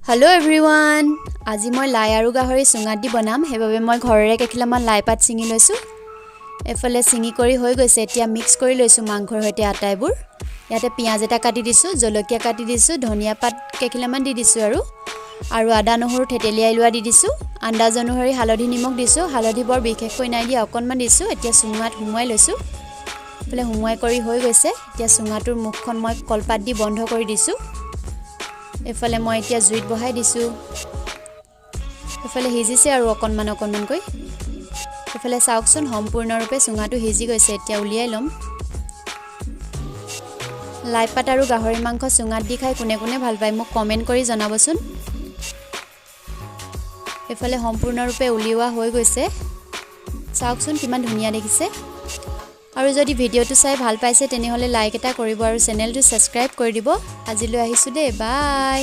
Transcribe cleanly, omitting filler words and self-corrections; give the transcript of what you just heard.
Hello' everyone, আজি মই লাই আৰু গাহৰি চুঙাত দি বনাম। সেইবাবে মই ঘৰৰে কেইখিলামান লাই পাত ছিঙি লৈছোঁ। এইফালে ছিঙি কৰি হৈ গৈছে। এতিয়া মিক্স কৰি লৈছোঁ মাংসৰ সৈতে আটাইবোৰ। ইয়াতে পিঁয়াজ এটা কাটি দিছোঁ, জলকীয়া কাটি দিছোঁ, ধনিয়া পাত কেইখিলামান দি দিছোঁ আৰু আদা নহৰু থেতেলিয়াই লোৱা দি দিছোঁ। আন্দাজ অনুসৰি হালধি, নিমখ দিছোঁ। হালধি বৰ বিশেষকৈ নাই দিয়া, অকণমান দিছোঁ। এতিয়া চুঙাত সুমুৱাই লৈছোঁ। এইফালে সুমুৱাই কৰি হৈ গৈছে। এতিয়া চুঙাটোৰ মুখখন মই কলপাত দি বন্ধ কৰি দিছোঁ। এইফালে মই এতিয়া জুইত বহাই দিছোঁ। এইফালে সিজিছে আৰু অকণমান অকণমানকৈ। এইফালে চাওকচোন, সম্পূৰ্ণৰূপে চুঙাটো সিজি গৈছে। এতিয়া উলিয়াই ল'ম। লাই পাত আৰু গাহৰি মাংস চুঙাত দি খাই কোনে কোনে ভাল পায়, মোক কমেণ্ট কৰি জনাবচোন। এইফালে সম্পূৰ্ণৰূপে উলিওৱা হৈ গৈছে। চাওকচোন, কিমান ধুনীয়া দেখিছে। আৰু যদি ভিডিঅ'টো চাই ভাল পাইছে, তেনেহ'লে লাইক এটা কৰিব আৰু চেনেলটো ছাবস্ক্ৰাইব কৰি দিব। আজিলৈ আহিছোঁ দেই, বাই।